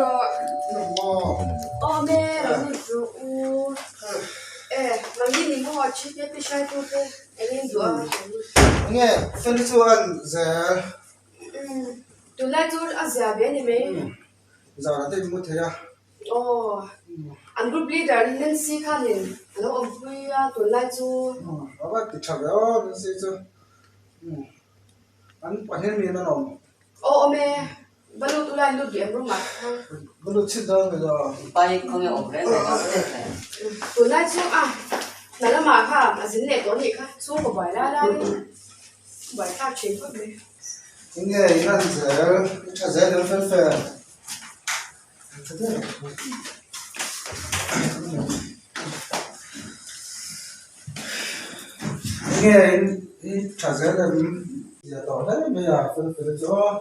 rawh. Awm e, lo lut rawh u. E, nangni ni maw GKP hraitute eng in duh a? Enge Feli chuan zel. Tunlai chu a zia ve a ni mai. Zara te in mu thei a. Aw, an group leader Nancy khanin a lo awmpui a tunlai chu. A va ti tha ve aw Nancy chu. An pahnih mi an awm. Aw awm e, va lut ula in lut duh em room ah khan. Va lut chhit dawn mi lo. Pai khawnge awm reng reng a hriat le. Tunlai chu a hna lamah kha a zin leh tawh a nih kha, chhungkaw buai lai laiin buai thlak thin khawp mai. Enge i lan zel, i tha zel em fel fel. Tha der. Enge i tha zel em zia tawh hle mai a fel fel chu aw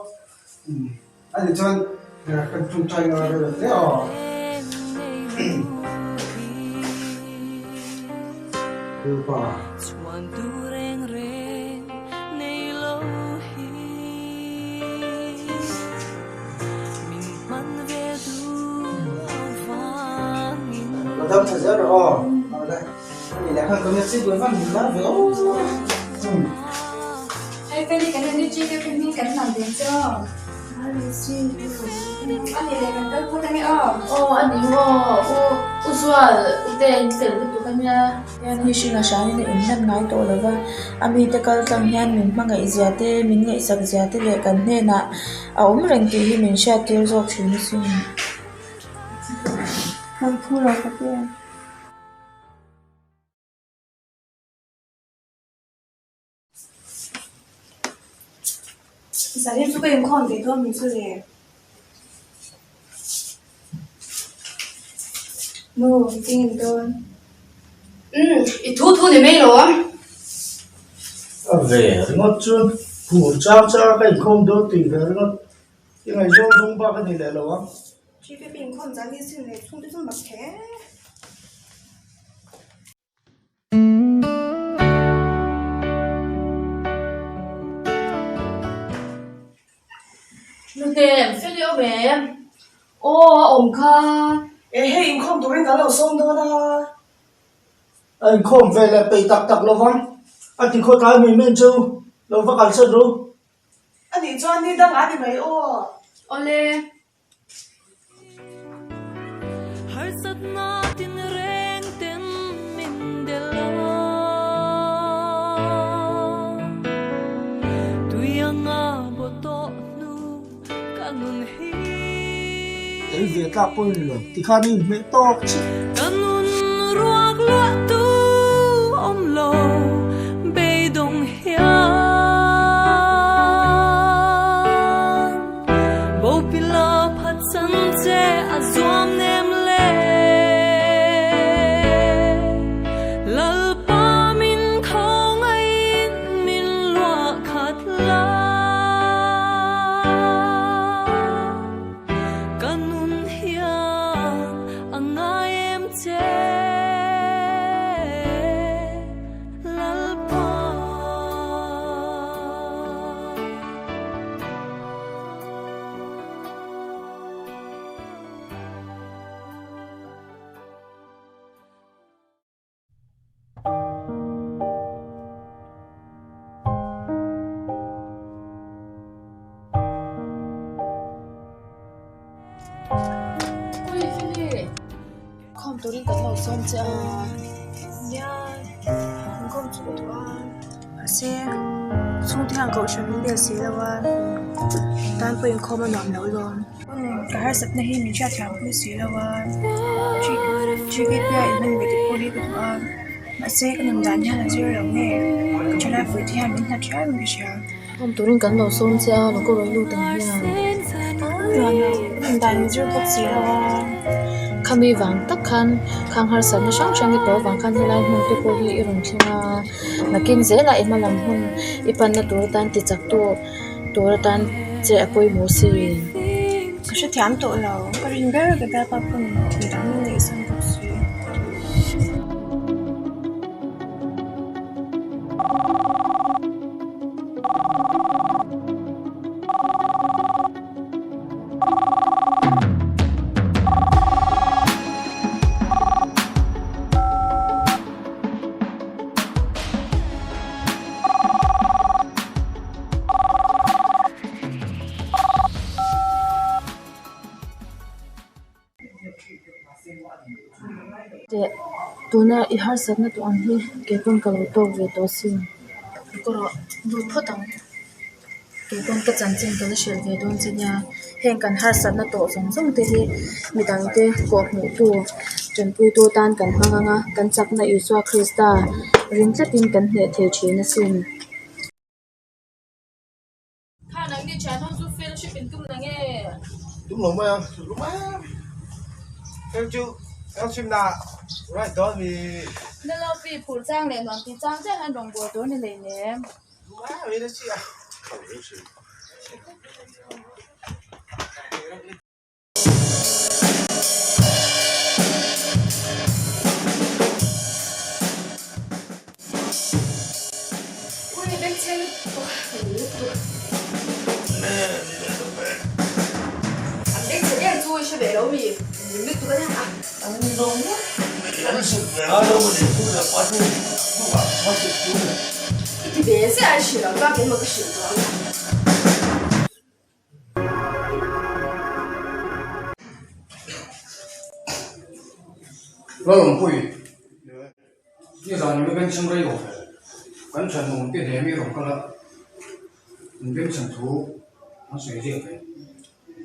a nih chuan kan tawngtai ngai reuh hle aw. Lalpa. Lo dam tha zel rawh aw. Awle. Ani leh khan kan si dun van hmu lar ve aw. Hei Feli kan energy te pawh hming kan hlan ve che aw. Ani leh kan kal phawt ange aw. Aw ani maw u u Zual u te in fel lutuk ania. Hian hi hringa hranin a inhlan ngai tawh lo va, a mite kal tlang hian min hmangaih zia te, min ngaihsak zia te leh kan hnenah a awm reng tih hi min hriat tir zawk thin asin. Kan phu lo ka ti a. Zan chu ka inkhawm ve dawn min chu le. Nu, ting in dawn. Umm, i thu thu ni mai lo a. A ve ringawt chuan phur chang chang a ka inkhawm dawn tih ve ringawt i ngaihzawng zawng bak a ni leh lo ang. Ṭhi ka inkhawm zan hi sin leh chhungte chu mak hle. Nute, Feli awm em? Aw, a awm kha. E hei, inkhawm turin kan lo sawm dawn a. A inkhawm ve leh peih tak tak lovang. A ti khaw tlai mai mai chu lo va kalsan ru. A nih chuan ni dang a ni mai aw. Awle. Tel ve tlak pawh i ni lo tikhan i inhmeh tawk chiah. Ui Feli, khawm turin kan lo sawm che a. Nia, inkhawm chu ka duh a. Mahse, chhungte hian kohhran min bel si lo a, tan pawh inkhawm a nuam lo lawm. Ka harsatna hi min hriatthiam pui si lo a, GKP-a inhman ve te pawh hi ka duh a, mahse ka nun dan hian a zir lo nge, ka thalai pui te hian min hlat riau in ka hria. Khawm turin kan lo sawm che a, lo ka rawn lut ang hian. Nuam lo, ka nun dan min zir bawk si lo a. Khami vang tak khan khang harsatna hrang hrang i tawh vang khan helai hmun te pawh hi i rawn thleng a, nakin zelah i hma lam hun i panna tur atan tichak tu tur atan che a pawimawh si. Ka hrethiam tawh lo, ka rin ber ka bialpa pawn midang min neihsan bawk si. Teh, tuna i harsatna tawh ang hi kei pawn ka lo tawk ve tawh asin. Ka rawh lut phawt ang. Kei pawn ka chanchin ka la hrilh ve dawn che nia. Heng kan harsatna tawh zawng zawng te hi midangte kawhhmuhtu, tanpuitu tan kan hmang ang a, kan chakna Isua Krista ring tlatin kan hneh thei thin asin. Kha nangni thian ho chu fellowship in tum na nge? Tum lo mai a, tum mai a. Fel chu fellowship na right dawn mi. Na lo pi phur chang leh nuam ti chang chiah hian rawngbâwl tur ni lei nem. Tum mai a, chi a. Lalawmpui, nizan i bengchheng rei lo ve, kan thenawm te hneh mi rawn kal a, in bengchheng thu an sawi ziak ve.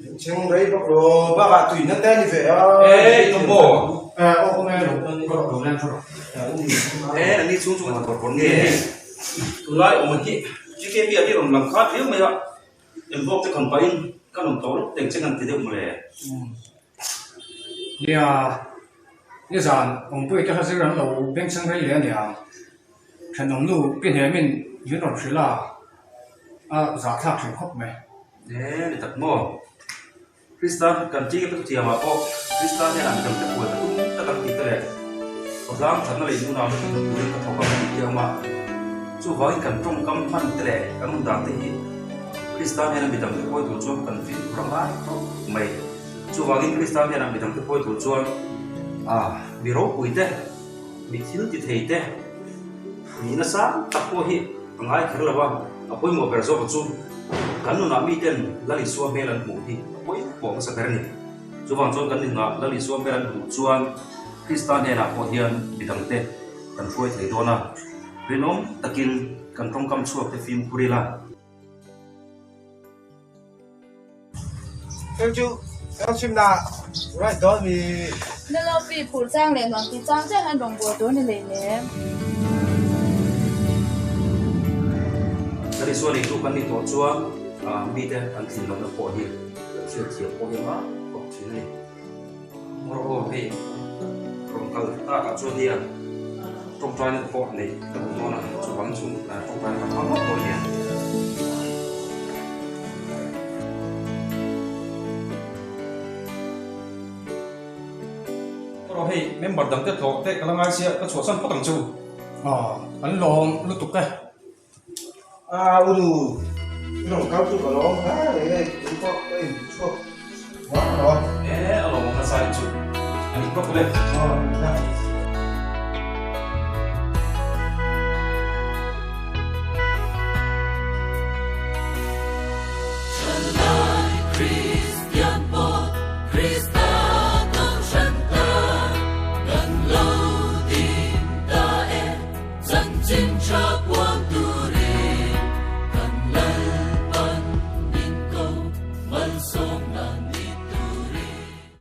Bengchheng rei bawk lo, bakah tuihna te a ni ve a. E, i tum maw? E, aw awm e, lo ka lo leng thu rawh. E, ani chhung chu ka ti bawrh bawrh nge? Tunlai awm hi GKP ah hi rawn lang khat riau mai a. Engvawk te khan pahin ka rawn tawh lawk teng che ngan ti deuh mawle. Nia, nizan awmpui te kha zir an lo bengchheng rei leh a nia. Thenawmnu pi hnemin min rawn hrilh a, a zahthlak thin khawp mai. E, ni tak maw? Krista kan ṭi ka thutiam ah pawh Krista hnenah midang te puan ka tum tak ang tih te leh khawtlang thatna leh inunau na tih turin ka thawk ang tih te a awm a. Chuvangin kan tawngkam hman te leh kan awm dan te hi Krista hnena midang te pawi tur chuan kan fimkhur a ngai khawp mai. Chuvangin Krista hnenah midang te pawi tur chuan mi ropui te, mi thil ti thei te nihna sang tak pawh hi a ngai kher lo a, a pawimawh ber zawk chu kan nunah miten Lal Isua hmel an hmuh hi a pawimawh hmasa ber a ni. Chuvang chuan kan nunah Lal Isua hmel an hmuh chuan Krista hnenah pawh hian midangte kan hruai thei dawn a, rinawm takin kan tawngkam chhuak te fimkhur ila. Hei chu fellowship na right dawn mi. Na lo pi phur chang leh nuam ti chang chiah hian rawngbâwl tur ni lei nem. Kan Isua neitu kan nih tawh chuan mite an thlin lohna pawh hi kan hriat thiam pawh hi a ngai khawp thin a ni. Mawr aw hei rawn kal takah chuan hian tawngtaina te pawh neih ka duh dawn a, chuvang chu tawngtaina ka hmang ngawt dawn nia. Mawr aw hei member dang te tlawh te ka la ngai sia ka chhuahsan phawt ang chu. Aw an lawm lutuk e. A ulu i rawn kal chu ka lawm hle mai hei tui pawh ka in chhuak vang lo a. E a lawm awm nasa in chu a ni phawt le.